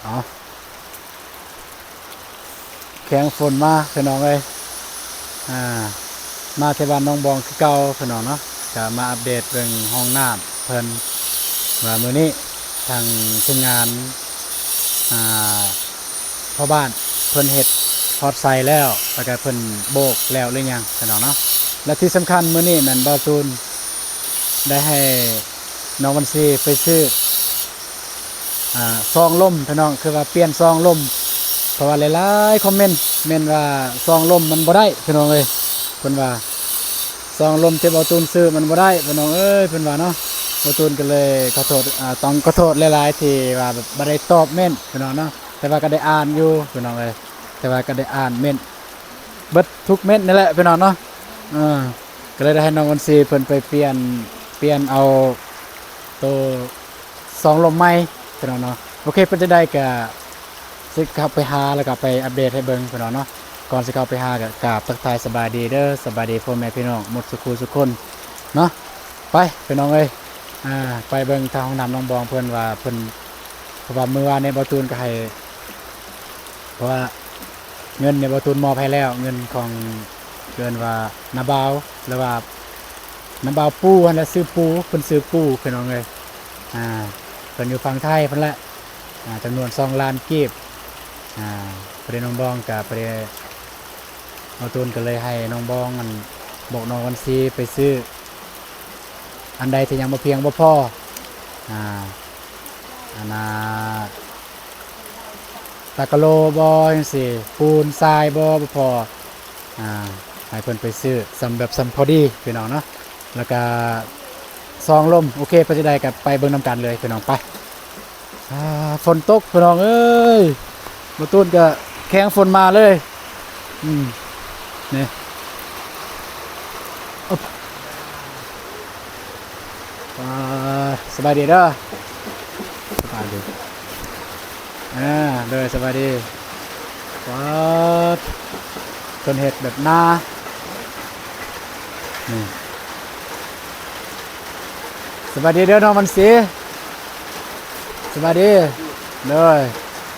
ເອົາ ແຂງຝົນມາພີ່ນ້ອງເອີຍ ອ່າ ມາທີ່ບ້ານໜອງບອງຄືເກົ່າພີ່ນ້ອງເນາະ ກະມາອັບເດດເບິ່ງຫ້ອງນ້ຳເພິ່ນ ວ່າມື້ນີ້ທາງທີມງານ ອ່າ ພໍ່ບ້ານເພິ່ນເຮັດຮອດໃສ່ແລ້ວ ແລ້ວກະເພິ່ນໂບກແລ້ວຫຼືຍັງພີ່ນ້ອງເນາະ ແລະທີ່ສຳຄັນມື້ນີ້ແມ່ນບ່າວຕູນໄດ້ໃຫ້ນ້ອງວັນຊີໄປຊື້ ອ່າ ຊອງລົມພີ່ນ້ອງ ຄືວ່າປ່ຽນຊອງລົມ ເພາະວ່າຫຼາຍໆຄອມເມັນແມ່ນວ່າຊອງລົມມັນບໍ່ໄດ້ພີ່ນ້ອງເອີຍ ເພິ່ນວ່າຊອງລົມທີ່ບ່າວຕູນຊື້ມັນບໍ່ໄດ້ພີ່ນ້ອງເອີຍ ເພິ່ນວ່າເນາະ ບ່າວຕູນກໍເລີຍຂໍໂທດ ອ່າ ຕ້ອງຂໍໂທດຫຼາຍໆທີ່ວ່າແບບບໍ່ໄດ້ຕອບເມັນພີ່ນ້ອງເນາະ ແຕ່ວ່າກໍໄດ້ອ່ານຢູ່ພີ່ນ້ອງເອີຍ ແຕ່ວ່າກໍໄດ້ອ່ານເມັນເບິດທຸກເມັນນີ້ແຫຼະພີ່ນ້ອງເນາະ ເອີ ກໍເລີຍໄດ້ໃຫ້ນ້ອງວັນຊີເພິ່ນໄປປ່ຽນ ປ່ຽນເອົາໂຕ ຊອງລົມໃໝ່ພີ່ນ້ອງເນາະ ໂອເຄ ເປັນຈັ່ງໃດກະຊິເຂົ້າໄປຫາ ແລ້ວກະໄປອັບເດດໃຫ້ເບິ່ງພີ່ນ້ອງເນາະ ກ່ອນຊິເຂົ້າໄປຫາກະກາບທັກທາຍສະບາຍດີເດີ ສະບາຍດີພໍ່ແມ່ພີ່ນ້ອງໝົດສູ່ຄູ່ສູ່ຄົນເນາະ ໄປພີ່ນ້ອງເອີຍ ອ່າ ໄປເບິ່ງທາງຫ້ອງນ້ຳໜອງບອງເພິ່ນວ່າເພິ່ນ ເພາະວ່າມື້ວານນີ້ບ່າວຕູນກໍໃຫ້ ເພາະວ່າເງິນນີ້ບ່າວຕູນມອບໃຫ້ແລ້ວ ເງິນຂອງ ເອີ້ນວ່ານ້າບ່າວ ຫຼືວ່ານ້າບ່າວປູຫັ້ນແຫຼະ ຊື່ປູ ເພິ່ນຊື່ປູພີ່ນ້ອງເອີຍ ອ່າ ເພິ່ນຢູ່ຝັ່ງໄທພຸ້ນແຫຼະ ອ່າ ຈຳນວນສອງລ້ານກີບ ອ່າ ພໍດີນ້ອງບອງກະພໍດີ ບ່າວຕູນກໍເລີຍໃຫ້ນ້ອງບອງ ອັນ ບອກນ້ອງວັນຊີໄປຊື້ ອັນໃດທີ່ຍັງບໍ່ພຽງບໍ່ພໍ ອ່າ ອັນນ່າ ຕາກະໂລບໍ່ ຈັ່ງຊີ້ ປູນຊາຍບໍ່ ບໍ່ພໍ ອ່າ ໃຫ້ເພິ່ນໄປຊື້ສ່ຳແບບສ່ຳພໍດີພີ່ນ້ອງເນາະ ແລ້ວກະຊອງລົມ ໂອເຄ ເປັນຈັ່ງໃດກໍໄປເບິ່ງນຳກັນເລີຍພີ່ນ້ອງ ໄປ ອ່າ ຝົນຕົກພີ່ນ້ອງເອີຍ ບ່າວຕູນກໍແຂງຝົນມາເລີຍ ອືມ ນີ້ ອ່າ ສະບາຍດີເດີ ສະບາຍດີ ອ່າ ໂດຍ ສະບາຍດີ ປາດ ເພິ່ນເຮັດແບບນາ ນີ້ ສະບາຍດີເດີນ້ອງວັນສີ ສະບາຍດີ ໂດຍ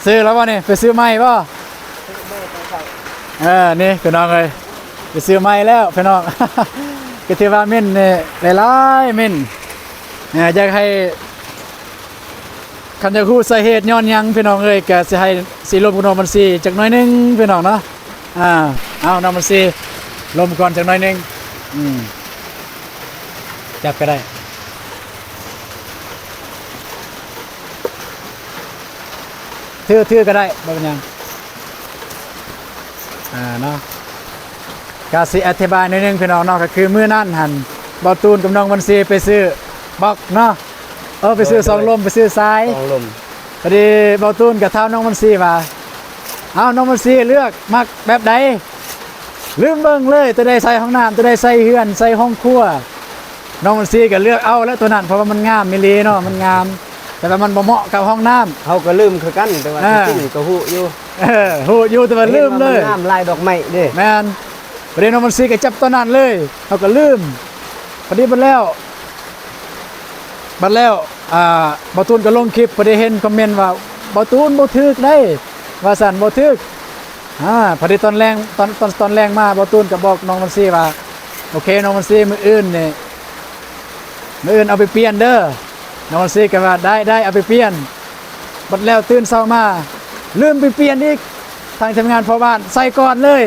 ຊື້ແລ້ວບໍ່ນີ້ ໄປຊື້ໃໝ່ບໍ່? ເອີ ນີ້ພີ່ນ້ອງເອີຍ ໄປຊື້ໃໝ່ແລ້ວພີ່ນ້ອງ ກໍຖືວ່າເມັ້ນນີ້ຫຼາຍໆເມັ້ນ ເອີ ຢາກໃຫ້ ຄັນຢາກຮູ້ສາເຫດຍ້ອນຫຍັງພີ່ນ້ອງເອີຍ ກໍຊິໃຫ້ ຊິລົມກັບນ້ອງບັນຊີຈັກໜ້ອຍໜຶ່ງພີ່ນ້ອງເນາະ ອ່າ ເອົາ ນ້ອງບັນຊີລົມກ່ອນຈັກໜ້ອຍໜຶ່ງ ອືມ ຈັບກໍໄດ້ ຖື ຖືກໍໄດ້ ບໍ່ເປັນຫຍັງ ອ່າ ເນາະ ກະຊິອະທິບາຍໜ້ອຍໜຶ່ງພີ່ນ້ອງເນາະ ກໍຄືມື້ນັ້ນຫັ້ນ ບ່າວຕູນກັບນ້ອງວັນຊີໄປຊື້ບລັອກເນາະ ເອີ ໄປຊື້ ໂດຍ ຊອງລົມ ໄປຊື້ຊາຍ ຊອງລົມ ພໍດີບ່າວຕູນກໍຖາມນ້ອງວັນຊີວ່າ ເອົາ ນ້ອງວັນຊີເລືອກມັກແບບໃດ? ລືມເບິ່ງເລີຍ ໂຕໃດໃສ່ຫ້ອງນ້ຳ ໂຕໃດໃສ່ເຮືອນ ໃສ່ຫ້ອງຄົວ ນ້ອງວັນຊີກໍເລືອກເອົາແລ້ວໂຕນັ້ນ ເພາະວ່າມັນງາມອີ່ຫຼີເນາະ ມັນງາມ ແຕ່ວ່າມັນບໍ່ເໝາະກັບຫ້ອງນ້ຳ ເຮົາກໍລືມຄືກັນ ແຕ່ວ່າ ອ່າ ທີ່ຈິງກໍຮູ້ຢູ່ ເອີ ຮູ້ຢູ່ ແຕ່ວ່າລືມເລີຍ ເຫັນວ່າມັນງາມລາຍດອກໄມ້ເດ້ ແມ່ນ ປະເດັນນ້ອງວັນຊີກໍຈັບໂຕນັ້ນເລີຍ ເຮົາກໍລືມ ພໍດີບັດແລ້ວ ບັດແລ້ວ ອ່າ ບ່າວຕູນກໍລົງຄລິບ ພໍດີເຫັນຄອມເມັນວ່າ ບ່າວຕູນບໍ່ຖືກເດ້ ວ່າຊັ້ນ ບໍ່ຖືກ ອ່າ ພໍດີຕອນແລງ ຕອນ ຕອນ ຕອນແລງມາ ບ່າວຕູນກໍບອກນ້ອງວັນຊີວ່າ ໂອເຄ ນ້ອງວັນຊີ ມື້ອື່ນນີ້ ມື້ອື່ນເອົາໄປປ່ຽນເດີ ນ້ອງວັນຊີກໍວ່າ ໄດ້ ໄດ້ ເອົາໄປປ່ຽນ ບັດແລ້ວຕື່ນເຊົ້າມາ ລືມໄປປ່ຽນອີກ ທາງທີມງານພໍ່ບ້ານໃສ່ກ່ອນເລີຍ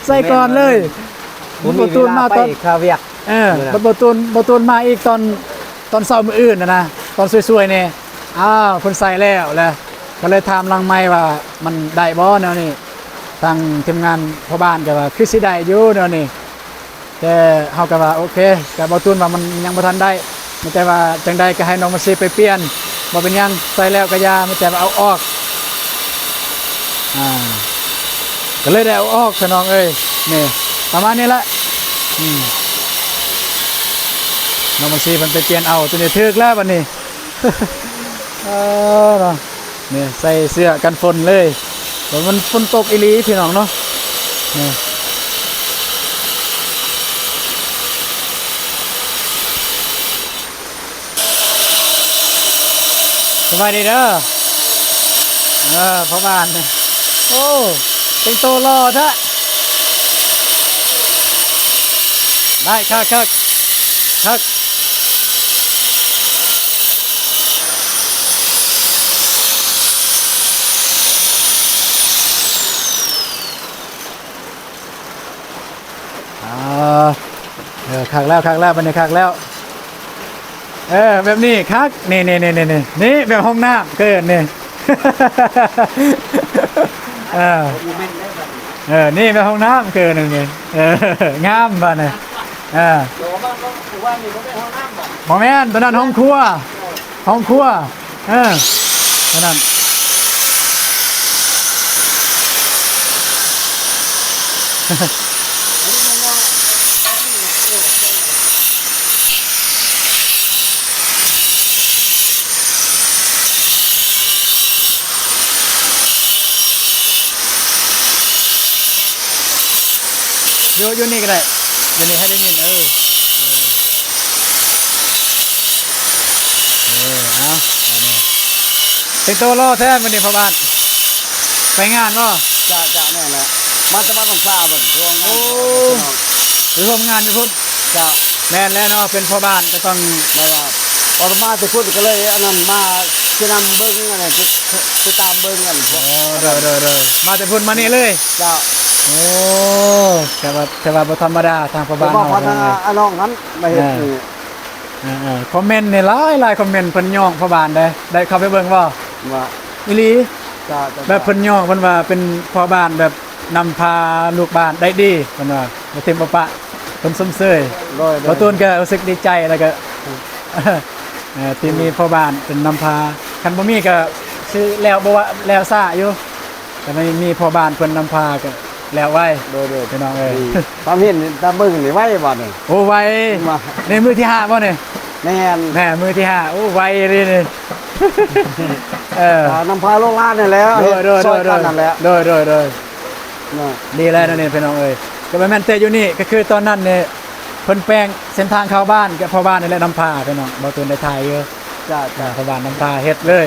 ໃສ່ກ່ອນເລີຍ ບໍ່ມີເວລາໄປ ບ່າວຕູນມາຕອນ ຄາວຽກ ເອີ ມື້ນັ້ນ ບັດບ່າວຕູນ ບ່າວຕູນມາອີກຕອນ ຕອນເຊົ້າມື້ອື່ນນະນະ ຕອນສວຍໆນີ້ ອ້າວ ເພິ່ນໃສ່ແລ້ວ ແລ້ວກໍເລີຍຖາມຫຼັງໄມວ່າ ມັນໄດ້ບໍ່ແນວນີ້ ທາງທີມງານພໍ່ບ້ານກໍວ່າ ຄືຊິໄດ້ຢູ່ແນວນີ້ ແຕ່ເຮົາກໍວ່າ ໂອເຄ ກໍບ່າວຕູນວ່າມັນຍັງບໍ່ທັນໄດ້ ມີແຕ່ວ່າຈັ່ງໃດກໍໃຫ້ນ້ອງມັນຊີໄປປ່ຽນ ບໍ່ເປັນຫຍັງ ໃສ່ແລ້ວກໍຢ່າ ມີແຕ່ວ່າເອົາອອກ ອ່າ ກໍເລີຍໄດ້ເອົາອອກ ພີ່ນ້ອງເອີຍ ນີ້ ປະມານນີ້ແຫຼະ ອືມ ນ້ອງມັນຊີເພິ່ນໄປປ່ຽນເອົາ ຕົວນີ້ຖືກແລ້ວບັດນີ້ ເອີ ເນາະ ນີ້ໃສ່ເສື້ອກັນຝົນເລີຍ ແຕ່ມັນຝົນຕົກອີ່ຫຼີພີ່ນ້ອງເນາະ ນີ້ ສະບາຍດີເດີ ເອີ ພໍ່ບ້ານ ໂອ້ ແຕ່ງໂຕຫຼໍ່ແທ້ ໄດ້ ຄັກໆ ຄັກ. ອ່າ ເອີ ຄັກແລ້ວ ຄັກແລ້ວ ບັດນີ້ຄັກແລ້ວ ເອີ ແບບນີ້ຄັກ ນີ້ໆໆໆ ນີ້ແບບຫ້ອງນ້ຳເກີນນີ້ ເອີ ເອີ ນີ້ແບບຫ້ອງນ້ຳເກີນນີ້ ເອີ ງາມບັດນີ້ ເອີ ບໍ່ແມ່ນ ຕົວນັ້ນຫ້ອງຄົວ ຫ້ອງຄົວ ເອີ ເທົ່ານັ້ນ ຢູ່ ຢູ່ນີ້ກໍໄດ້ ຢູ່ນີ້ໃຫ້ໄດ້ຍິນ ເອີ. ເອີ ເອົາ ແຕ່ງໂຕຫຼໍ່ແທ້ມື້ນີ້ພໍ່ບ້ານ ໄປງານບໍ່? ຈະ ຈະ ແມ່ນແຫຼະ ມາແຕ່ບ້ານໜອງປາເພິ່ນ ຮ່ວມງານ ໂອ້ ໄປຮ່ວມງານຢູ່ພຸ້ນ ເຈົ້າ ແມ່ນແຫຼະເນາະ ເປັນພໍ່ບ້ານກໍຕ້ອງ ແບບວ່າ ອອກມາແຕ່ພຸ້ນກໍເລີຍ ອັນນັ້ນ ມາຊີ້ນຳເບິ່ງ ອັນນັ້ນ ຕິດ ຕິດຕາມເບິ່ງ ອັນ ໂອ້ ໂດຍ ໂດຍ ໂດຍ ມາແຕ່ພຸ້ນມານີ້ເລີຍ ເຈົ້າ ໂອ້ ແຕ່ວ່າ ແຕ່ວ່າບໍ່ທຳມະດາ ທາງພໍ່ບ້ານເຮົາ ທາງ ອາ ນ້ອງຫັ້ນ ມາເຮັດ ເອີ ນີ້ ເອີ ເອີ ຄອມເມັນນີ້ຫຼາຍໆ ຄອມເມັນເພິ່ນຍ້ອງພໍ່ບ້ານເດ້ ໄດ້ເຂົ້າໄປເບິ່ງບໍ່? ວ່າ ອີ່ຫຼີ ເຈົ້າ ເຈົ້າ ແບບເພິ່ນຍ້ອງ ເພິ່ນວ່າເປັນພໍ່ບ້ານແບບນຳພາລູກບ້ານໄດ້ດີ ເພິ່ນວ່າ ບໍ່ຖິ້ມບໍ່ປະ ເພິ່ນຊົມເຊີຍ ໂດຍ ໂດຍ ບ່າວຕູນກໍຮູ້ສຶກດີໃຈ ແລ້ວກໍ ເອີ ທີ່ມີພໍ່ບ້ານເປັນນຳພາ ຄັນບໍ່ມີກໍຄືແລ້ວ ບໍ່ວ່າແລ້ວຊ້າຢູ່ ກໍມີ ມີພໍ່ບ້ານເພິ່ນນຳພາກໍ ແລ້ວໄວ ໂດຍ ໂດຍ ພີ່ນ້ອງເອີຍ ຕາມເຫັນຕາມເບິ່ງນີ້ໄວບໍ່ນີ້? ໂອ້ ໄວ ມາ ນີ້ມື້ທີຫ້າບໍ່ນີ້? ແມ່ນ ແມ່ນມື້ທີຫ້າ ໂອ້ ໄວອີ່ຫຼີນີ້ ເອີ ນຳພາລູກຫຼານນັ້ນແຫຼະ ໂດຍ ເຮັດ ໂດຍ ຊ່ອຍກັນນັ້ນແຫຼະ ໂດຍ ໂດຍ ໂດຍ ເນາະ ດີແລ້ວແນວນີ້ພີ່ນ້ອງເອີຍ ກໍບໍ່ແມ່ນແຕ່ຢູ່ນີ້ ກໍຄືຕອນນັ້ນນີ້ ເພິ່ນແປງເສັ້ນທາງເຂົ້າບ້ານ ກໍພໍ່ບ້ານນີ້ແຫຼະນຳພາ ພີ່ນ້ອງ ບ່າວຕູນໄດ້ຖ່າຍຢູ່ ຈ້າ ຈ້າ ພໍ່ບ້ານນຳພາເຮັດເລີຍ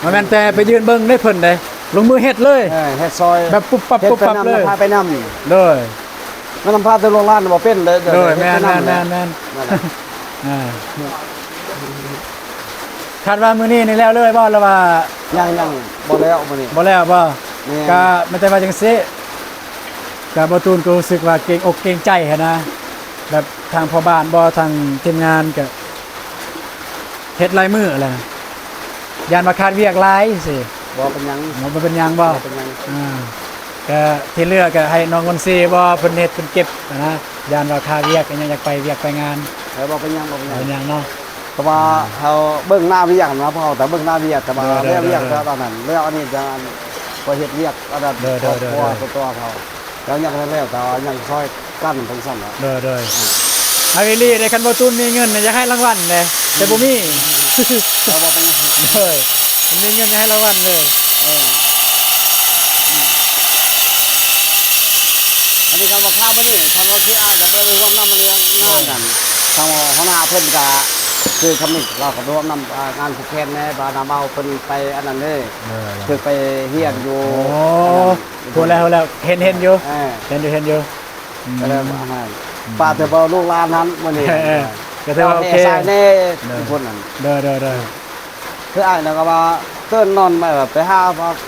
ບໍ່ແມ່ນແຕ່ໄປຢືນເບິ່ງເດ້ເພິ່ນເດ້ ລົງມືເຮັດເລີຍ ເອີ ເຮັດຊ່ອຍ ແບບປຸບປັບປຸບປັບເລີຍ ພາໄປນຳ ໂດຍ ແມ່ນນຳພາແຕ່ໂລງລານບໍ່ເປັນເລີຍ ໂດຍ ແມ່ນໆໆ ນັ້ນແຫຼະ ອ່າ ຄາດວ່າມື້ນີ້ນີ້ແລ້ວເລີຍບໍ່ ຫຼືວ່າ ຍັງໆ ບໍ່ແລ້ວມື້ນີ້ ບໍ່ແລ້ວບໍ່? ແມ່ນ ກະແມ່ນແຕ່ວ່າຈັ່ງຊີ້ ກະບ່າວຕູນກໍຮູ້ສຶກວ່າເກງອົກເກງໃຈຫັ້ນນະ ແບບທາງພໍ່ບ້ານບໍ່ ທາງທີມງານກະ ເຮັດຫຼາຍມື້ແລ້ວ ຢ້ານວ່າຂາດວຽກຫຼາຍຊີ້ ບໍ່ເປັນຫຍັງ ບໍ່ເປັນຫຍັງບໍ່? ບໍ່ເປັນຫຍັງ ອ່າ ກະທີ່ເຫຼືອກະໃຫ້ນ້ອງມົນຊີບໍ່ ເພິ່ນເຮັດເພິ່ນເກັບຫັ້ນນະ ຢ້ານວ່າຂາດວຽກ ຍັງຢາກໄປວຽກໄປງານ ເອີ ບໍ່ເປັນຫຍັງ ບໍ່ເປັນຫຍັງ ບໍ່ເປັນຫຍັງເນາະ ເພາະວ່າເຮົາເບິ່ງໜ້າວຽກນະ ເຮົາແຕ່ເບິ່ງໜ້າວຽກ ແຕ່ວ່າແລ້ວວຽກແລ້ວຕອນນັ້ນ ແລ້ວອັນນີ້ຈະໄປເຮັດວຽກອັນນັ້ນ ໂດຍ ຄອບຄົວ ໂດຍ ສ່ວນຕົວເຮົາ ແລ້ວຍັງບໍ່ທັນແລ້ວ ແຕ່ວ່າຍັງຊ່ອຍກັນຈັ່ງຊັ້ນແຫຼະ ໂດຍ ໂດຍ ອ່າ ເອົາອີ່ຫຼີເດ້ ຄັນບໍ່ຕູນມີເງິນນະ ຢາກໃຫ້ລາງວັນເດ້ ແຕ່ບໍ່ມີ ເອົາບໍ່ໄປ ໂດຍ ມັນມີເງິນຢາກໃຫ້ລາງວັນເລີຍ ເອີ ອັນນີ້ກໍວ່າຂ້າມໄປນີ້ ທາງເຮົາຊິອ້າຍກໍເພິ່ນຮ່ວມນຳເລື່ອງງານນັ້ນ ທາງຫົວໜ້າເພິ່ນກໍຄືຄຳນີ້ ລາວກໍຮ່ວມນຳ ອ່າ ງານຜູກແຂນແດ່ ວ່ານຳເອົາເພິ່ນໄປອັນນັ້ນເດ້ ເອີ ຖືກໄປຮຽນຢູ່ ໂອ້ ອັນນັ້ນ ຮູ້ແລ້ວ ຮູ້ແລ້ວ ເຫັນ ເຫັນຢູ່ ເອີ ເຫັນຢູ່ ເຫັນຢູ່ ອືມ ກໍເລີຍວ່າ ອືມ ປາດແຕ່ບໍ່ລູກຫຼານຫັ້ນມື້ນີ້ ເອີ ກໍຖືວ່າໂອເຄ ແດ່ຊາຍແດ່ ເອີ ຄົນນັ້ນ ໂດຍ ໂດຍ ໂດຍ ຄືອ້າຍນະກໍວ່າເກີນນອນໄປ ໄປຫາ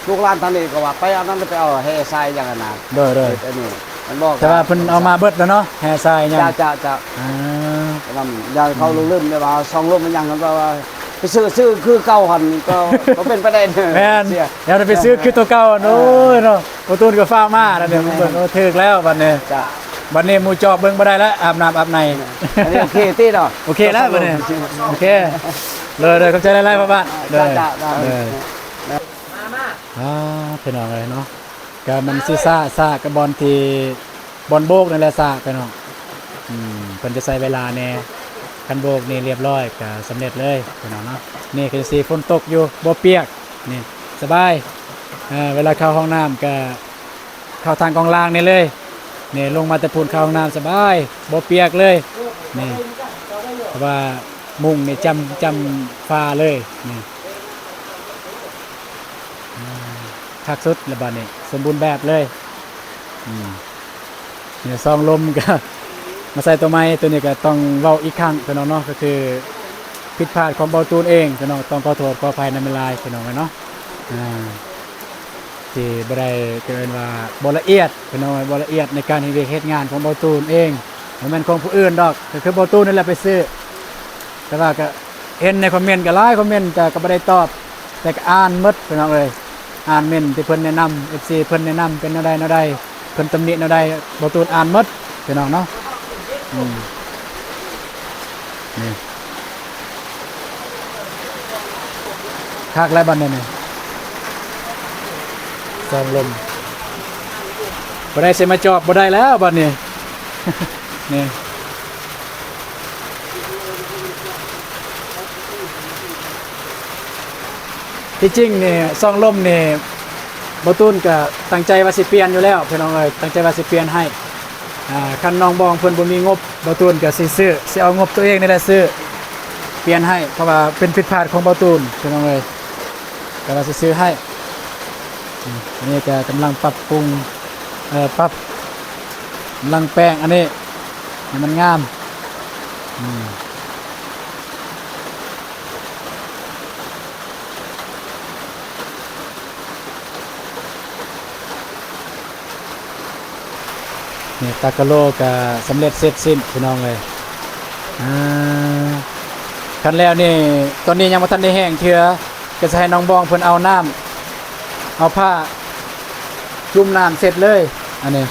ລູກຫຼານທາງນີ້ກໍວ່າໄປອັນນັ້ນ ໄປເອົາແຮ່ຊາຍຫຍັງຫັ້ນນະ ໂດຍ ໂດຍ ອັນນີ້ມັນບອກ ແຕ່ວ່າເພິ່ນເອົາມາເບິດແລ້ວເນາະ ແຮ່ຊາຍຫຍັງ ເຈົ້າ ເຈົ້າ ເຈົ້າ ອ່າ ລຳ ຢ່າງເຂົາ ອືມ ລຸ່ມແບບວ່າສອງລຸ່ມຫຍັງ ເພິ່ນວ່າ ໄປຊື້ ຊື້ຄືເກົ່າຫັ້ນ ກໍ ກໍເປັນໄປໄດ້ ແມ່ນ ຢ່າໄດ້ໄປຊື້ຄືໂຕເກົ່າ ເອີ ໂອ້ຍເນາະ ບໍ່ຕູນກໍຟ້າວມາແລ້ວນີ້ ແມ່ນ ເບິ່ງ ໂອ້ ຖືກແລ້ວບັດນີ້ ຈ້າ ບັດນີ້ໝູ່ຈອບເບິ່ງບໍ່ໄດ້ແລ້ວ ອາບນ້ຳອາບໃນ ອັນນີ້ໂອເຄຕິເນາະ ໂອເຄແລ້ວບັດນີ້ ໂອເຄ ໂດຍ ໂດຍ ຂອບໃຈຫຼາຍໆ ພໍ່ບ້ານ ໂດຍ ຈ້າ ຈ້າ ໂດຍ ອ່າ ພີ່ນ້ອງເອີຍເນາະ ກະມັນຊິຊ້າ ຊ້າກະບ່ອນທີ່ ບ່ອນໂບກນັ້ນແຫຼະຊ້າພີ່ນ້ອງ ອືມ ເພິ່ນຈະໃຊ້ເວລາແດ່ ຄັນໂບກນີ້ລຽບຮ້ອຍກະສຳເລັດເລີຍພີ່ນ້ອງເນາະ ນີ້ຄືຊິຝົນຕົກຢູ່ບໍ່ປຽກ ນີ້ສະບາຍ ເອີ ເວລາເຂົ້າຫ້ອງນ້ຳກະເຂົ້າທາງກອງລ່າງນີ້ເລີຍ ນີ້ລົງມາແຕ່ພຸ້ນເຂົ້າຫ້ອງນ້ຳສະບາຍ ບໍ່ປຽກເລີຍ ນີ້ ເພາະວ່າມຸ້ງນີ້ຈ້ຳ ຈ້ຳຟ້າເລີຍ ນີ້ ອືມ. ຄັກສຸດລະບາດນີ້ ສົມບູນແບບເລີຍ. ອືມ ນີ້ ຊອງລົມກະມາໃສ່ຕົວໃໝ່. ຕົວນີ້ກະຕ້ອງເວົ້າອີກຄັ້ງ ພີ່ນ້ອງເນາະ, ກະຄືຜິດພາດຂອງເບົາຕູນເອງ ພີ່ນ້ອງ, ຕ້ອງຂໍໂທດຂໍອະໄພນຳຫຼາຍໆ ພີ່ນ້ອງເອີຍເນາະ. ອ່າ ທີ່ບໍ່ໄດ້ ເອີ້ນວ່າບໍ່ລະອຽດ ພີ່ນ້ອງເອີຍ, ບໍ່ລະອຽດໃນການເຮັດວຽກເຮັດງານຂອງເບົາຕູນເອງ, ບໍ່ແມ່ນຂອງຜູ້ອື່ນດອກ, ກະຄືເບົາຕູນນີ້ແຫຼະໄປຊື້. ແຕ່ວ່າກະເຫັນໃນຄອມເມັນກະຫຼາຍຄອມເມັນ ແຕ່ກະບໍ່ໄດ້ຕອບ, ແຕ່ກະອ່ານໝົດ ພີ່ນ້ອງເອີຍ. ອ່ານເມັນທີ່ເພິ່ນແນະນຳ ເອັຟຊີ ເພິ່ນແນະນຳເປັນແນວໃດແນວໃດ ເພິ່ນຕຳໜິແນວໃດ ເບົາຕູນອ່ານໝົດ ພີ່ນ້ອງເນາະ. ອືມ ນີ້ ຄັກແລ້ວບັດນີ້ນີ້ ຊອງລົມ ບໍ່ໄດ້ຊິມາຈອບບໍ່ໄດ້ແລ້ວບັດນີ້ ນີ້. ທີ່ຈິງນີ້ ຊອງລົມນີ້ ເບົາຕູນກະຕັ້ງໃຈວ່າຊິປ່ຽນຢູ່ແລ້ວ ພີ່ນ້ອງເອີຍ, ຕັ້ງໃຈວ່າຊິປ່ຽນໃຫ້. ອ່າ ຄັນນ້ອງບອງເພິ່ນບໍ່ມີງົບ ເບົາຕູນກະຊິຊື້ ຊິເອົາງົບຕົວເອງນີ້ແຫຼະຊື້ ປ່ຽນໃຫ້ ເພາະວ່າເປັນຜິດພາດຂອງເບົາຕູນ ພີ່ນ້ອງເອີຍ, ກະວ່າຊິຊື້ໃຫ້. ອືມ ອັນນີ້ກະກຳລັງປັບປຸງ ເອີ ປັບ ກຳລັງແປງອັນນີ້ໃຫ້ມັນງາມ. ອືມ ນີ້ ຕາກະໂລກະສຳເລັດເສັດສິ້ນ ພີ່ນ້ອງເອີຍ. ອ່າ ຄັນແລ້ວນີ້ ຕອນນີ້ຍັງບໍ່ທັນໄດ້ແຫ້ງເທື່ອ, ກະຊິໃຫ້ນ້ອງບອງເພິ່ນເອົານ້ຳ ເອົາຜ້າຈຸ່ມນ້ຳເຊັດເລີຍ ອັນນີ້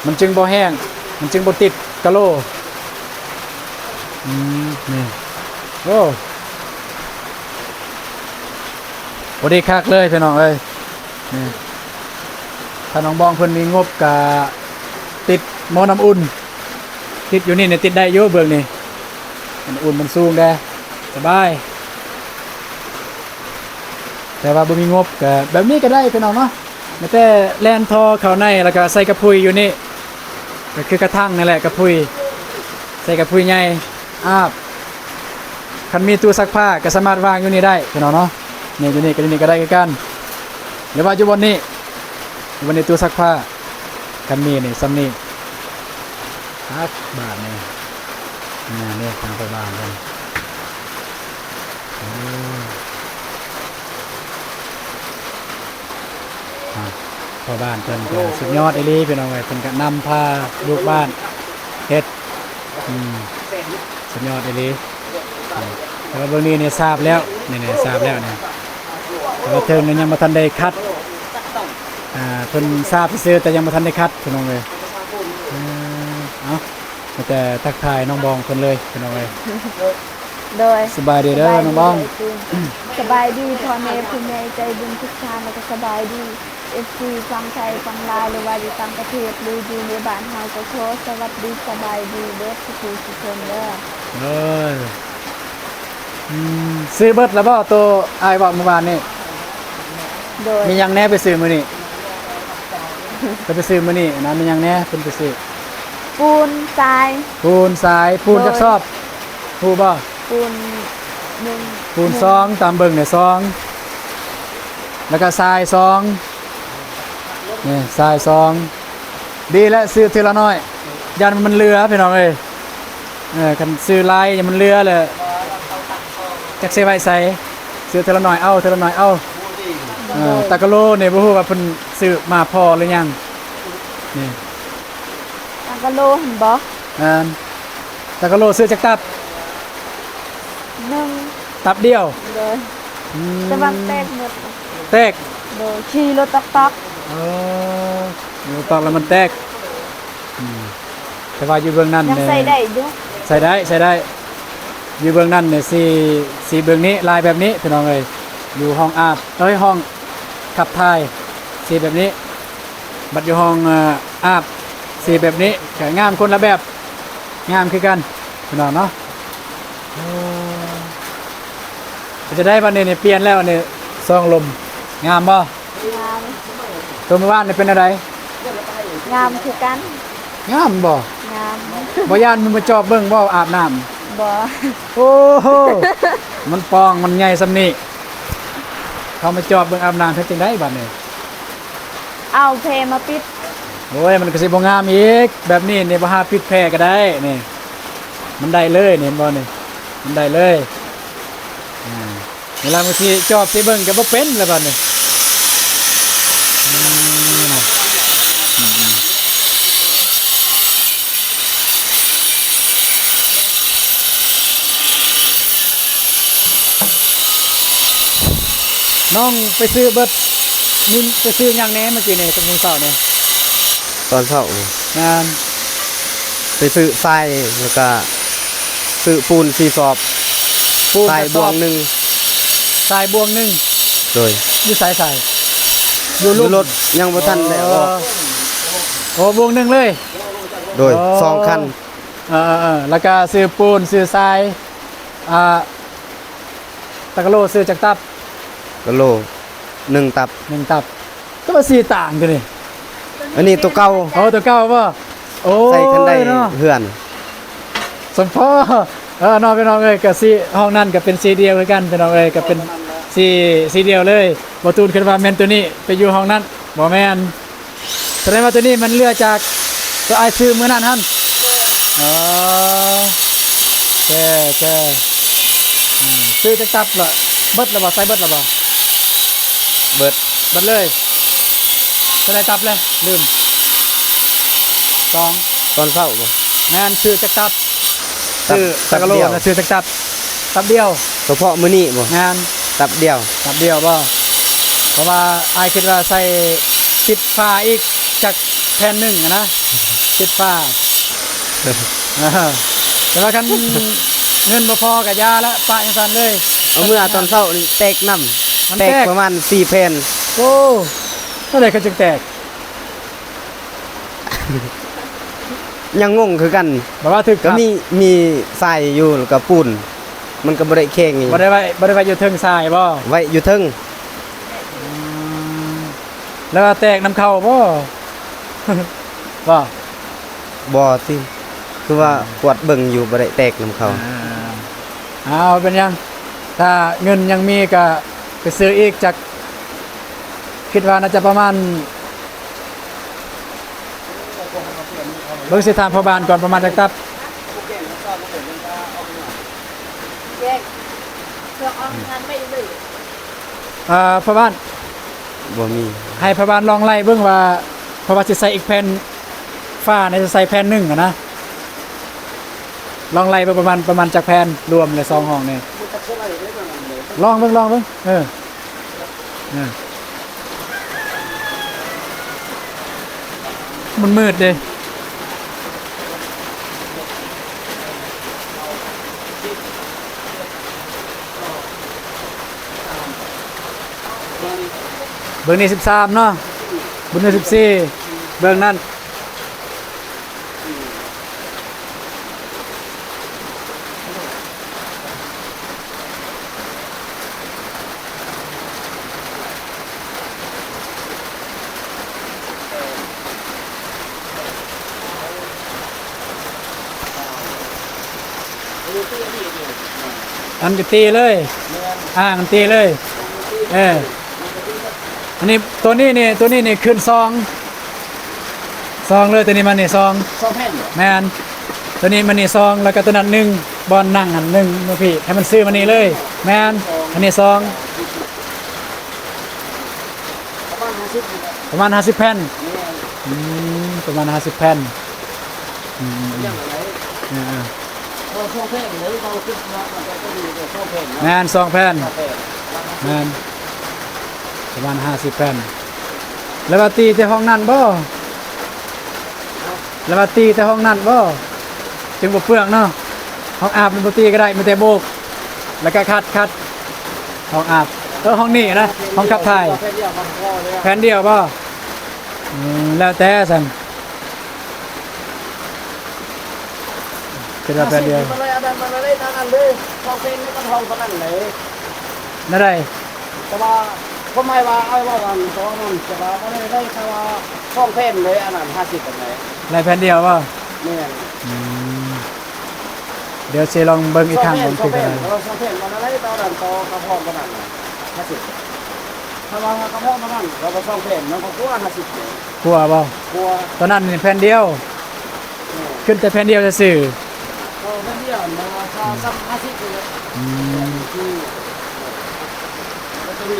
ມັນຈຶ່ງບໍ່ແຫ້ງ ມັນຈຶ່ງບໍ່ຕິດກະໂລ. ອືມ ນີ້ ໂອ້ ພໍດີຄັກເລີຍ ພີ່ນ້ອງເອີຍ. ນີ້ ຖ້ານ້ອງບອງເພິ່ນມີງົບກະຕິດໝໍ້ນ້ຳອຸ່ນ ຕິດຢູ່ນີ້ນີ້ ຕິດໄດ້ຢູ່ ເບິ່ງນີ້ ມັນອຸ່ນ ມັນສູງແດ່ ສະບາຍ. ແຕ່ວ່າບໍ່ມີງົບກະແບບນີ້ກະໄດ້ ພີ່ນ້ອງເນາະ, ແຕ່ແລ່ນທໍ່ເຂົ້າໃນ ແລ້ວກະໃສ່ກະພຸ້ຍຢູ່ນີ້ ກະຄືກະຖັງນັ້ນແຫຼະ ກະພຸ້ຍ ໃສ່ກະພຸ້ຍໃຫຍ່ ອາບ. ຄັນມີຕູ້ຊັກຜ້າກະສາມາດວາງຢູ່ນີ້ໄດ້ ພີ່ນ້ອງເນາະ, ນີ້ ຢູ່ນີ້ກະ ຢູ່ນີ້ກະໄດ້ຄືກັນ ຫຼືວ່າຢູ່ບ່ອນນີ້ ຢູ່ບ່ອນນີ້ຕູ້ຊັກຜ້າ ຄັນມີນີ້ ຊ່ຳນີ້ ຄັກບາດນີ້. ນີ້ ນີ້ທາງໄປບ້ານເພິ່ນ ໂອ້ ອ່າ ພໍ່ບ້ານເພິ່ນກະສຸດຍອດອີ່ຫຼີ ພີ່ນ້ອງເອີຍ, ເພິ່ນກະນຳພາລູກບ້ານເຮັດ ອືມ ສຸດຍອດອີ່ຫຼີ. ແຕ່ວ່າເບິ່ງນີ້ນີ້ ສາບແລ້ວ ນີ້ ນີ້ ສາບແລ້ວນີ້ ແຕ່ວ່າເທິງນີ້ຍັງບໍ່ທັນໄດ້ຂັດ ອ່າ ເພິ່ນສາບຊື່ໆ ແຕ່ຍັງບໍ່ທັນໄດ້ຂັດ ພີ່ນ້ອງເອີຍ. ເອີ ເອົາ ມີແຕ່ທັກທາຍນ້ອງບອງເພິ່ນເລີຍ ພີ່ນ້ອງເອີຍ. ໂດຍ ສະບາຍດີເດີນ້ອງບອງ. ສະບາຍດີພໍ່ແມ່ຜູ້ໃຫຍ່ໃຈບຸນທຸກທ່ານ ແລ້ວກໍສະບາຍດີ ເອັຟຊີ ຝັ່ງໄທຝັ່ງລາວ ຫຼືວ່າຢູ່ຕ່າງປະເທດ ຫຼືຢູ່ໃນບ້ານເຮົາ ກໍຂໍສະຫວັດດີສະບາຍດີເບິດທຸກຜູ້ທຸກຄົນເດີ. ເອີ ອືມ ຊື້ເບິດແລ້ວບໍ່ ໂຕອ້າຍເວົ້າມື້ວານນີ້? ໂດຍ ມີຫຍັງແດ່ໄປຊື້ມື້ນີ້? ເພິ່ນໄປຊື້ມື້ນີ້ນະ ມີຫຍັງແດ່ເພິ່ນໄປຊື້? ປູນ ຊາຍ ປູນ ຊາຍ. ປູນ ໂດຍ ຈັກຊອບ ຮູ້ບໍ່? ປູນໜຶ່ງ ປູນ ໜຶ່ງ ສອງ ຕາມເບິ່ງນີ້ ສອງ ແລ້ວກະຊາຍ ສອງ ນີ້ ຊາຍ ສອງ. ດີແລ້ວ ຊື້ເທື່ອລະໜ້ອຍ ຢ້ານມັນເຫຼືອ ພີ່ນ້ອງເອີຍ. ເອີ ຄັນຊື້ຫຼາຍ ຢ້ານມັນເຫຼືອແລ້ວ ຈັກຊິໄວ້ໃສ ຊື້ເທື່ອລະໜ້ອຍເອົາ ເທື່ອລະໜ້ອຍເອົາ. ເອີ ຕາກະໂລນີ້ ບໍ່ຮູ້ວ່າເພິ່ນຊື້ມາພໍຫຼືຍັງ ນີ້ ຕາກະໂລຫັ້ນບໍ? ແມ່ນ ຕາກະໂລຊື້ຈັກຕັບ? ໜຶ່ງ ຕັບດຽວ. ໂດຍ ອືມ ແຕ່ວ່າແຕກໝົດ. ແຕກ? ໂດຍ ຂີ່ລົດຕອກໆ. ເອີ ລົດຕອກແລ້ວມັນແຕກ. ອືມ ແຕ່ວ່າຢູ່ເບື້ອງນັ້ນ ຍັງໃສ່ໄດ້ຢູ່ ໃສ່ໄດ້ ໃສ່ໄດ້. ຢູ່ເບື້ອງນັ້ນນີ້ ສີ ສີເບື້ອງນີ້ ລາຍແບບນີ້ ພີ່ນ້ອງເອີຍ. ຢູ່ຫ້ອງອາບ ເອີຍ ຫ້ອງຂັບຖ່າຍ ສີແບບນີ້. ບັດຢູ່ຫ້ອງ ເອີ ອາບ ສີແບບນີ້ ກະງາມຄົນລະແບບ ງາມຄືກັນ ພີ່ນ້ອງເນາະ. ເອີ ເປັນຈັ່ງໃດບັດນີ້ນີ້ ປ່ຽນແລ້ວນີ້ ຊອງລົມ ງາມບໍ່? ງາມ. ໂຕມື້ວານນີ້ເປັນແນວໃດ? ງາມຄືກັນ. ງາມບໍ່? ງາມ. ບໍ່ຢ້ານມັນມາຈອບເບິ່ງບໍ່ອາບນ້ຳ? ບໍ່. ໂອ້ໂຫ ມັນປ່ອງ ມັນໃຫຍ່ຊ່ຳນີ້ ເຂົາມາຈອບເບິ່ງອາບນ້ຳເຮັດຈັ່ງໃດບັດນີ້? ເອົາແພມາປິດ. ໂອ້ຍ ມັນກໍຊິບໍ່ງາມອີກ ແບບນີ້ນີ້ ບໍ່ຫາປິດແພກໍໄດ້ນີ້ ມັນໄດ້ເລີຍນີ້ ເຫັນບໍ່ນີ້ ມັນໄດ້ເລີຍ. ອາ ເວລາບາງທີຈອບຊິເບິ່ງກໍບໍ່ເປັນແລ້ວບາດນີ້. ອືມ ນ້ອງໄປຊື້ເບິດ ມີໄປຊື້ຫຍັງແດ່ມື້ກີ້ນີ້ ຕອນເຊົ້ານີ້? ຕອນເຊົ້າ ແມ່ນ ໄປຊື້ຊາຍ ແລ້ວກະຊື້ປູນສີ່ສອບ ປູນ ຊາຍ ກະສອບ ບ່ວງໜຶ່ງ ຊາຍບ່ວງໜຶ່ງ. ໂດຍ ຢູ່ໃສຊາຍ? ຢູ່ ຢູ່ລົດ ຍັງບໍ່ທັນໄດ້ອອກ. ອໍ ໂອ້ ບ່ວງໜຶ່ງເລີຍ. ໂດຍ ອໍ ສອງຄັນ. ເອີໆໆ ແລ້ວກະຊື້ປູນ ຊື້ຊາຍ ອ່າ ຕະກະໂລຊື້ຈັກຕັບ? ຕະໂລໜຶ່ງຕັບ. ໜຶ່ງຕັບ. ຄືວ່າສີ່ຕ່າງຕົວນີ້? ອັນນີ້ຕົວເກົ່າ. ອໍ ຕົວເກົ່າບໍ່? ໂອ້ຍ ໃສ່ຄັນໄດເນາະ ເຮືອນ ສົມພໍ. ເອີ ເນາະ ພີ່ນ້ອງເອີຍ ກະຊິ ຫ້ອງນັ້ນກະເປັນສີ່ດ່ຽວຄືກັນ ພີ່ນ້ອງເອີຍ ກະເປັນສີ່ ສີ່ດ່ຽວເລີຍ. ບໍ່ຕູນຄິດວ່າແມ່ນຕົວນີ້ໄປຢູ່ຫ້ອງນັ້ນ ບໍ່ແມ່ນ. ສະແດງວ່າຕົວນີ້ມັນເຫຼືອຈາກຕົວອ້າຍຊື້ມື້ນັ້ນຫັ້ນ. ອໍ ແຕ່ ແຕ່ ອືມ ຊື້ຈັກຕັບລະ? ເບິດລະບໍ່? ໃສ່ເບິດລະບໍ່? ເບິດ ເບິດເລີຍ. ເທົ່າໃດຕັບແລະ? ລືມ. ສອງ. ຕອນເຊົ້າບໍ່? ແມ່ນ. ຊື້ຈັກຕັບ? ຕັບ ຊື້ຕະກະໂລ ຕັບດຽວ ນະ ຊື້ຈັກຕັບ? ຕັບດຽວ. ສະເພາະມື້ນີ້ບໍ່? ແມ່ນ. ຕັບດຽວ. ຕັບດຽວບໍ່? ເພາະວ່າອ້າຍຄິດວ່າໃສ່ ປິດຝາອີກຈັກແຜ່ນໜຶ່ງຫັ້ນນະ ປິດຝາ. ເອີ ແຕ່ວ່າຄັນເງິນບໍ່ພໍກໍຢ່າລະ ປະຈັ່ງຊັ້ນເລີຍ. ເອົາເມືອຕອນເຊົ້ານີ້ແຕກນຳ ມັນແຕກ ແຕກປະມານສີ່ແຜ່ນ. ໂອ້ ເທົ່າໃດຄືຈຶ່ງແຕກ? ຍັງງົງຄືກັນ. ແບບວ່າຖືກ ກໍມີ ມີຊາຍຢູ່ ແລ້ວກໍປູນ ມັນກໍບໍ່ໄດ້ແຂງອີ່ຫຍັງ. ບໍ່ໄດ້ໄວ້ ບໍ່ໄດ້ໄວ້ຢູ່ເທິງຊາຍບໍ່? ໄວ້ຢູ່ເທິງ. ອືມ ແລ້ວວ່າແຕກນຳເຂົ້າບໍ່? ບໍ່ ບໍ່ຕິ ຄືວ່າ ອືມ ກວດເບິ່ງຢູ່ ບໍ່ໄດ້ແຕກນຳເຂົ້າ. ອ່າ ເອົາ ເປັນຫຍັງ ຖ້າເງິນຍັງມີກະໄປຊື້ອີກຈັກ ຄິດວ່າໜ້າຈະປະມານ ເບິ່ງຊິຖາມພໍ່ບ້ານກ່ອນ ປະມານຈັກຕັບ? ອ່າ ພໍ່ບ້ານ ບໍ່ມີ ໃຫ້ພໍ່ບ້ານລອງໄລ່ເບິ່ງວ່າ ເພາະວ່າຊິໃສ່ອີກແຜ່ນ ຝານີ້ຊິໃສ່ແຜ່ນໜຶ່ງຫັ້ນນະ ລອງໄລ່ເບິ່ງປະມານ ປະມານຈັກແຜ່ນ ລວມແລ້ວສອງຫ້ອງນີ້ ລອງເບິ່ງ ລອງເບິ່ງ ເອີ. ມັນມືດເດ້ ເບິ່ງນີ້ສິບສາມເນາະ ເບິ່ງນີ້ສິບສີ່ ເບິ່ງນັ້ນ. ອັນກໍຕີເລີຍ ອ່າງຕີເລີຍ ເອີ. ອັນນີ້ ຕົວນີ້ນີ້ ຕົວນີ້ນີ້ຂຶ້ນສອງ ສອງເລີຍ ຕົວນີ້ມານີ້ສອງ ສອງແຜ່ນບໍ່? ແມ່ນ ຕົວນີ້ມານີ້ສອງ ແລ້ວກໍຕົວນັ້ນໜຶ່ງ ບ່ອນນັ່ງຫັ້ນໜຶ່ງ ມາພີ້ ໃຫ້ມັນຊື່ມານີ້ເລີຍ. ແມ່ນ ອັນນີ້ສອງ ປະມານຫ້າສິບ ປະມານຫ້າສິບແຜ່ນ. ແມ່ນ ອືມ ປະມານຫ້າສິບແຜ່ນ. ອືມ ເອີໆ ແມ່ນ ສອງແຜ່ນ ແມ່ນ ປະມານຫ້າສິບແຜ່ນ. ແລ້ວວ່າຕີແຕ່ຫ້ອງນັ້ນບໍ່? ແລ້ວວ່າຕີແຕ່ຫ້ອງນັ້ນບໍ່? ຈຶ່ງບໍ່ເປືອງເນາະ. ຫ້ອງອາບມັນບໍ່ຕີກໍໄດ້ ມີແຕ່ໂບກ ແລ້ວກໍຂັດ ຂັດ ຫ້ອງອາບ ເອີ ຫ້ອງນີ້ນະ ຫ້ອງຂັບຖ່າຍ. ແຜ່ນດຽວບໍ່? ອືມ ແລ້ວແຕ່ຊັ້ນ. ຄິດວ່າແຜ່ນດຽວ ມັນເລີຍ ອັນນັ້ນມັນເລີຍ ທາງນັ້ນເລີຍ ສອງແຜ່ນໃນກະທອງປານນັ້ນເລີຍ. ແນວໃດ? ແຕ່ວ່າຄວາມໝາຍວ່າ ອ້າຍເວົ້າອັນສອງນັ້ນ ແຕ່ວ່າມັນເລີຍໄດ້ ແຕ່ວ່າສອງແຜ່ນເລີຍ ອັນນັ້ນຫ້າສິບອັນໃດ. ໄດ້ແຜ່ນດຽວບໍ່? ແມ່ນ. ອືມ ດຽວຊິລອງເບິ່ງອີກຄັ້ງ ສອງແຜ່ນ ວ່າມັນເປັນເທົ່າໃດ. ສອງແຜ່ນ ເອີ ສອງແຜ່ນ ມັນເລີຍ ຕອນນັ້ນຕໍ່ກະທອງປານນັ້ນນະ ຫ້າສິບ. ລະຫວ່າງກະເພາະມັນນັ້ນ ລະຫວ່າງສອງແຜ່ນ ມັນກໍກວ່າຫ້າສິບ ກວ່າບໍ່? ກວ່າ. ຕອນນັ້ນແຜ່ນດຽວ ແມ່ນ ຂຶ້ນແຕ່ແຜ່ນດຽວຊື່ໆ. ເອີ ແຜ່ນດຽວ ແມ່ນວ່າຊາວ ສາມສິບນີ້ແຫຼະ. ອືມ ຄື ແລ້ວກໍມີ ອື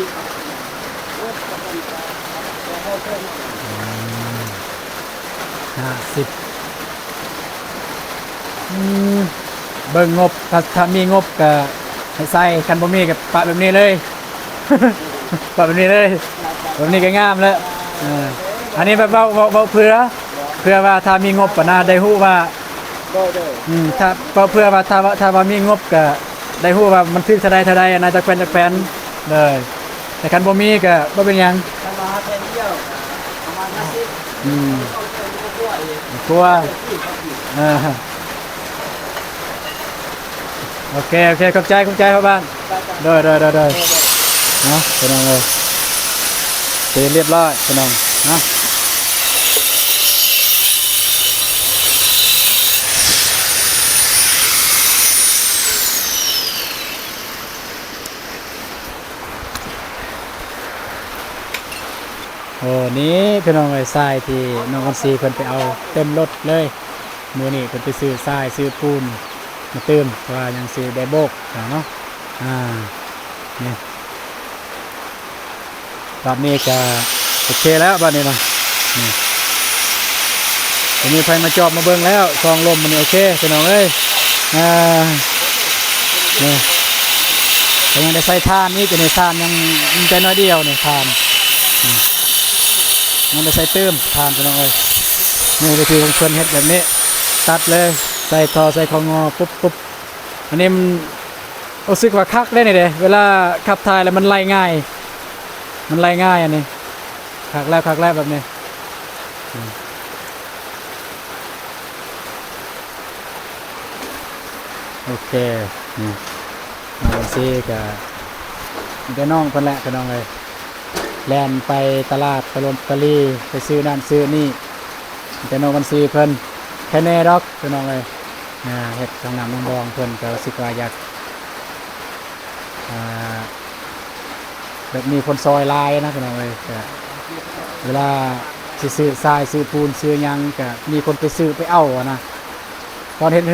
ມ ຫ້າສິບ. ອືມ ເບິ່ງງົບ ຖ້າ ຖ້າມີງົບກໍໃຫ້ໃສ່ ຄັນບໍ່ມີກໍປະແບບນີ້ເລີຍ ປະແບບນີ້ເລີຍ ແບບນີ້ກໍງາມແລ້ວ. ເອີ ອັນນີ້ແບບເວົ້າ ເວົ້າ ເວົ້າເພື່ອ ເພື່ອວ່າຖ້າມີງົບປະນາ ໄດ້ຮູ້ວ່າ ໂດຍ ໂດຍ ອືມ ຖ້າ ເວົ້າເພື່ອວ່າ ຖ້າວ່າ ຖ້າວ່າມີງົບກໍໄດ້ຮູ້ວ່າມັນຖືກເທົ່າໃດ ເທົ່າໃດນະ ຈັກແຜ່ນ ຈັກແຜ່ນ. ໂດຍ ແຕ່ຄັນບໍ່ມີກໍບໍ່ເປັນຫຍັງ ຄັນວ່າແຜ່ນດຽວປະມານຫ້າສິບ. ອືມ ກວ່າ ເອີ ໂອເຄ ໂອເຄ ຂອບໃຈ ຂອບໃຈພໍ່ບ້ານ. ໂດຍ ໂດຍ ໂດຍ ໂດຍ ເນາະ ພີ່ນ້ອງເອີຍ ເປັນລຽບຮ້ອຍ ພີ່ນ້ອງເນາະ. ໂອ້ ນີ້ພີ່ນ້ອງເອີຍ ຊາຍທີ່ນ້ອງຄອນຊີເພິ່ນໄປເອົາເຕັມລົດເລີຍ. ມື້ນີ້ເພິ່ນໄປຊື້ຊາຍຊື້ປູນມາຕື່ມ ເພາະວ່າຍັງຊິໄດ້ໂບກເນາະ. ອ່າ ນີ້ ບາດນີ້ກະໂອເຄແລ້ວ ບາດນີ້ນະ. ນີ້ ບໍ່ມີໃຜມາຈອບມາເບິ່ງແລ້ວ ຊ່ອງລົມມື້ນີ້ ໂອເຄ ພີ່ນ້ອງເອີຍ. ອ່າ ນີ້ ກໍຍັງໄດ້ໃສ່ຖ່ານອີກ ນີ້ຖ່ານຍັງມີແຕ່ໜ້ອຍດຽວນີ້ ຖ່ານ ນີ້ ຍັງໄດ້ໃສ່ຕື່ມຖ່ານ ພີ່ນ້ອງເອີຍ. ນີ້ວິທີຂອງເພິ່ນເຮັດແບບນີ້ ຕັດເລີຍ ໃສ່ທໍ່ໃສ່ຂອງງໍປຸບໆ. ອັນນີ້ມັນ ຮູ້ສຶກວ່າຄັກເດ້ນີ້ເດ້ ເວລາຂັບຖ່າຍແລ້ວມັນໄຫຼງ່າຍ ມັນໄຫຼງ່າຍ ອັນນີ້ຄັກແລ້ວ ຄັກແລ້ວແບບນີ້. ອືມ ໂອເຄ ນີ້ ມາບັນຊີກະມີແຕ່ນ້ອງເພິ່ນແຫຼະ ພີ່ນ້ອງເອີຍ. ແລ່ນໄປຕະຫຼາດຕະລົມຕະລີ ໄປຊື້ນັ້ນຊື້ນີ້ ແຕ່ນ້ອງບັນຊີເພິ່ນ ແຄ່ແນ່ດອກ ພີ່ນ້ອງເອີຍ. ອ່າ ເຮັດຫ້ອງນ້ຳຫ້ອງບອງ ເພິ່ນກໍຮູ້ສຶກວ່າຢາກ ອ່າ ແບບມີຄົນຊ່ອຍຫຼາຍນະ ພີ່ນ້ອງເອີຍ. ກໍເວລາຊິຊື້ຊາຍ ຊື້ປູນ ຊື້ຫຍັງ ກໍມີຄົນໄປຊື້ໄປເອົາຫັ້ນນະ. ຕອນເຮັດ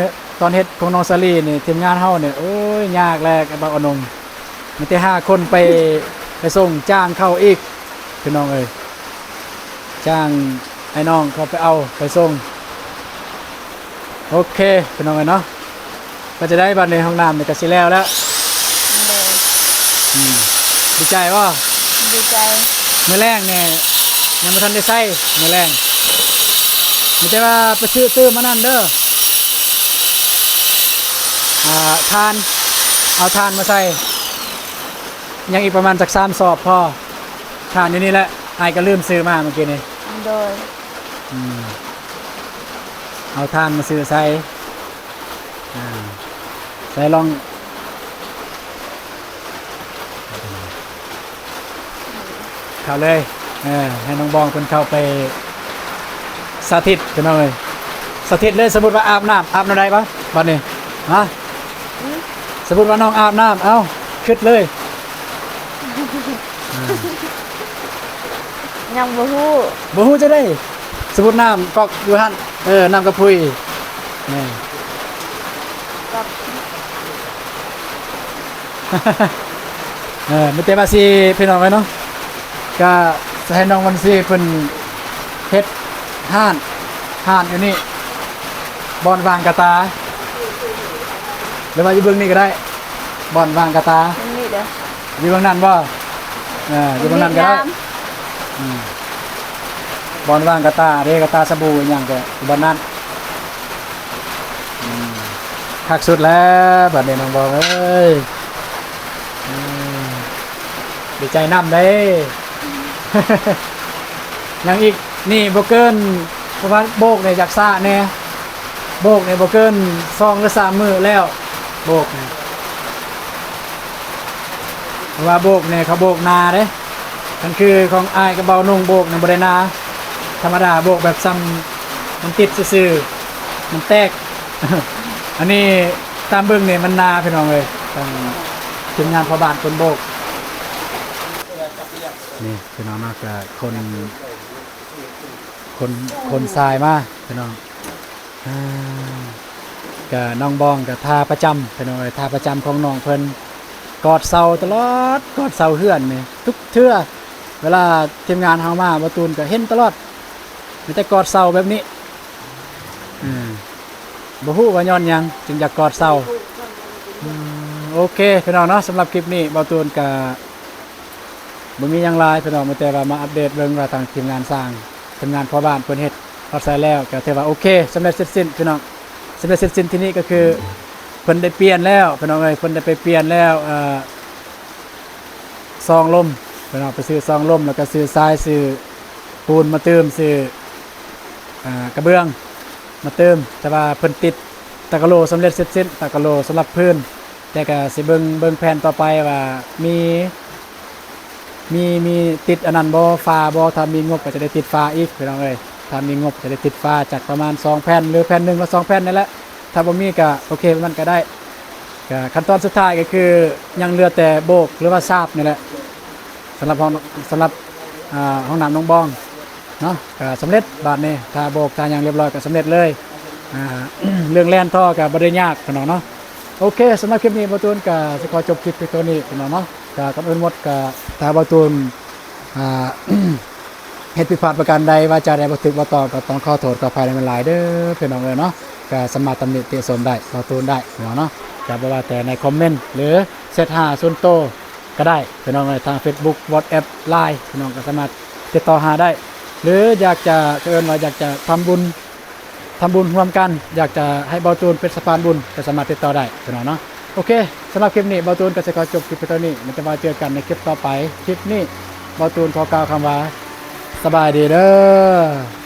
ຕອນເຮັດຂອງນ້ອງສາລີນີ້ ທີມງານເຮົານີ້ ໂອ້ຍ ຍາກແຫຼະ ກັບບັກອະນົງ ມີແຕ່ຫ້າຄົນໄປ ໄປສົ່ງ ຈ້າງເຂົາອີກ ພີ່ນ້ອງເອີຍ ຈ້າງອ້າຍນ້ອງເຂົາໄປເອົາໄປສົ່ງ. ໂອເຄ ພີ່ນ້ອງເອີຍເນາະ ເປັນຈັ່ງໃດບາດນີ້ ຫ້ອງນ້ຳນີ້ກໍຊິແລ້ວແລ້ວ. ໂດຍ ອືມ ດີໃຈບໍ່? ດີໃຈ. ມື້ແລງນີ້ຍັງບໍ່ທັນໄດ້ໃຊ້ ມື້ແລງ ມີແຕ່ວ່າໄປຊື້ຕື່ມອັນນັ້ນເດີ ອ່າ ຖ່ານ ເອົາຖ່ານມາໃສ່ ຍັງອີກປະມານຈັກສາມສອບພໍ. ຖ່ານຢູ່ນີ້ແຫຼະ ອ້າຍກໍລືມຊື້ມາມື້ກີ້ນີ້. ໂດຍ ອືມ ເອົາຖ່ານມາຊື້ໃສ່ ອ່າ ໃສ່ລອງ ເຂົ້າເລີຍ ເອີ ໃຫ້ນ້ອງບອງເພິ່ນເຂົ້າໄປສາທິດ ພີ່ນ້ອງເອີຍ ສາທິດເລີຍ. ສົມມຸດວ່າອາບນ້ຳ ອາບນ້ຳໄດ້ບໍ່ບາດນີ້ ຮະ? ອືມ ສົມມຸດວ່ານ້ອງອາບນ້ຳ ເອົ້າ ຄຶດເລີຍ ອ່າ ຍັງບໍ່ຮູ້ ບໍ່ຮູ້ຈັ່ງໃດ. ສົມມຸດນ້ຳກອກຢູ່ຫັ້ນ ເອີ ນ້ຳກະພຸຍ ນີ້ ກອກ ເອີ ມີແຕ່ວ່າຊິ ພີ່ນ້ອງເອີຍເນາະ ກະໃຫ້ນ້ອງວັນຊີເພິ່ນເຮັດຮ້ານ ຮ້ານຢູ່ນີ້ ບ່ອນວາງກະຕ່າ ຫຼືວ່າຢູ່ເບື້ອງນີ້ກໍໄດ້ ບ່ອນວາງກະຕ່າ ເບື້ອງນີ້ເດີ ຢູ່ເບື້ອງນັ້ນບໍ່? ເອີ ຢູ່ເບື້ອງນັ້ນກໍໄດ້ ອືມ ບ່ອນວາງກະຕ່າເດ້ ກະຕ່າສະບູອີຫຍັງກໍຢູ່ບ່ອນນັ້ນ. ອືມ ຄັກສຸດແລ້ວບາດນີ້ນ້ອງບອງເອີຍ ອືມ ດີໃຈນຳເດ້ ຍັງອີກ ນີ້ບໍ່ເກີນ ເພາະວ່າໂບກນີ້ຢາກຊ້າແດ່ ໂບກນີ້ບໍ່ເກີນສອງຫຼືສາມມື້ແລ້ວ ໂບກນີ້ ເພາະວ່າໂບກນີ້ເຂົາໂບກໜາເດ້. ຄັນຄືຂອງອ້າຍກັບເບົານຸ່ງໂບກນີ້ບໍ່ໄດ້ໜາ ທຳມະດາໂບກແບບຊ່ຳມັນຕິດຊື່ໆ ມັນແຕກ ອັນນີ້ຕາມເບິ່ງນີ້ມັນໜາພີ່ນ້ອງເອີຍ ທາງທີມງານພໍ່ບ້ານເພິ່ນໂບກ. ນີ້ພີ່ນ້ອງເນາະ ກະຄົນ ຄົນ ຄົນຊາຍມາພີ່ນ້ອງ ອ່າ ກະນ້ອງບອງກະທ່າປະຈຳພີ່ນ້ອງເອີຍ ທ່າປະຈຳຂອງນ້ອງເພິ່ນ ກອດເສົາຕະຫຼອດ ກອດເສົາເຮືອນນີ້ ທຸກເທື່ອ ເວລາທີມງານເຮົາມາ ບ່າວຕູນກະເຫັນຕະຫຼອດ ມີແຕ່ກອດເສົາແບບນີ້ ອືມ ບໍ່ຮູ້ວ່າຍ້ອນຫຍັງຈຶ່ງຢາກກອດເສົາ. ອືມ ໂອເຄພີ່ນ້ອງເນາະ ສຳລັບຄລິບນີ້ບ່າວຕູນກະບໍ່ມີຫຍັງຫຼາຍພີ່ນ້ອງ ມີແຕ່ວ່າມາອັບເດດເບິ່ງວ່າທາງທີມງານຊ່າງ ທີມງານພໍ່ບ້ານເພິ່ນເຮັດຮອດໃສແລ້ວ ກະຖືວ່າໂອເຄ ສຳເລັດເສັດສິ້ນພີ່ນ້ອງ. ສຳເລັດເສັດສິ້ນທີ່ນີ້ກະຄືເພິ່ນໄດ້ປ່ຽນແລ້ວພີ່ນ້ອງເອີຍ ເພິ່ນໄດ້ໄປປ່ຽນແລ້ວ ເອີ ຊອງລົມພີ່ນ້ອງ ໄປຊື້ຊອງລົມ ແລ້ວກະຊື້ຊາຍ ຊື້ປູນມາຕື່ມ ຊື້ ອ່າ ກະເບື້ອງມາຕື່ມ ແຕ່ວ່າເພິ່ນຕິດຕະກະໂຫຼສຳເລັດເສັດສິ້ນ ຕະກະໂຫຼສຳລັບພື້ນ ແຕ່ກະຊິເບິ່ງ ເບິ່ງແຜນຕໍ່ໄປວ່າມີ ມີ ມີຕິດອັນນັ້ນບໍ່ ຝາບໍ່ ຖ້າມີງົບກະຈະໄດ້ຕິດຝາອີກພີ່ນ້ອງເອີຍ ຖ້າມີງົບກະຈະໄດ້ຕິດຝາ ຈັກປະມານສອງແຜ່ນ ຫຼືແຜ່ນໜຶ່ງ ຫຼືສອງແຜ່ນນີ້ແຫຼະ ຖ້າບໍ່ມີກະໂອເຄ ແບບນັ້ນກະໄດ້. ກະຂັ້ນຕອນສຸດທ້າຍກະຄືຍັງເຫຼືອແຕ່ໂບກ ຫຼືວ່າສາບນີ້ແຫຼະ ສຳລັບຫ້ອງ ສຳລັບ ອ່າ ຫ້ອງນ້ຳນ້ອງບອງເນາະ ກະສຳເລັດບາດນີ້ ຖ້າໂບກທ່າຫຍັງລຽບຮ້ອຍກະສຳເລັດເລີຍ. ອ່າ ເລື່ອງແລ່ນທໍ່ກະບໍ່ໄດ້ຍາກພີ່ນ້ອງເນາະ. ໂອເຄ ສຳລັບຄລິບນີ້ບ່າວຕູນກະຊິຂໍຈົບຄລິບພຽງເທົ່ານີ້ພີ່ນ້ອງເນາະ. ກະກ່ອນອື່ນໝົດກະ ຖ້າບ່າວຕູນ ອ່າ ເຮັດຜິດພາດປະການໃດ ວາຈາໃດບໍ່ຖືກບໍ່ຕ້ອງ ກະຕ້ອງຂໍໂທດຂໍອະໄພນຳຫຼາຍໆເດີພີ່ນ້ອງເອີຍເນາະ. ກະສາມາດຕຳໜິຕິຊົມໄດ້ ບ່າວຕູນໄດ້ພີ່ນ້ອງເນາະ ກະບໍ່ວ່າແຕ່ໃນຄອມເມັນ ຫຼືແຊັດຫາສ່ວນໂຕກະໄດ້ພີ່ນ້ອງເອີຍ ທາງເຟສບຸກ ວັອດແອັບ ລາຍ ພີ່ນ້ອງກະສາມາດຕິດຕໍ່ຫາໄດ້ ຫຼືຢາກຈະ ເອີ້ນວ່າຢາກຈະທຳບຸນ ທຳບຸນຮ່ວມກັນ ຢາກຈະໃຫ້ບ່າວຕູນເປັນສະພານບຸນ ກະສາມາດຕິດຕໍ່ໄດ້ພີ່ນ້ອງເນາະ. ໂອເຄ ສຳລັບຄລິບນີ້ບ່າວຕູນກະຊິຂໍຈົບຄລິບພຽງເທົ່ານີ້ ແລ້ວຈະມາເຈີກັນໃນຄລິບຕໍ່ໄປ. ຄລິບນີ້ບ່າວຕູນຂໍກ່າວຄຳວ່າ ສະບາຍດີເດີ.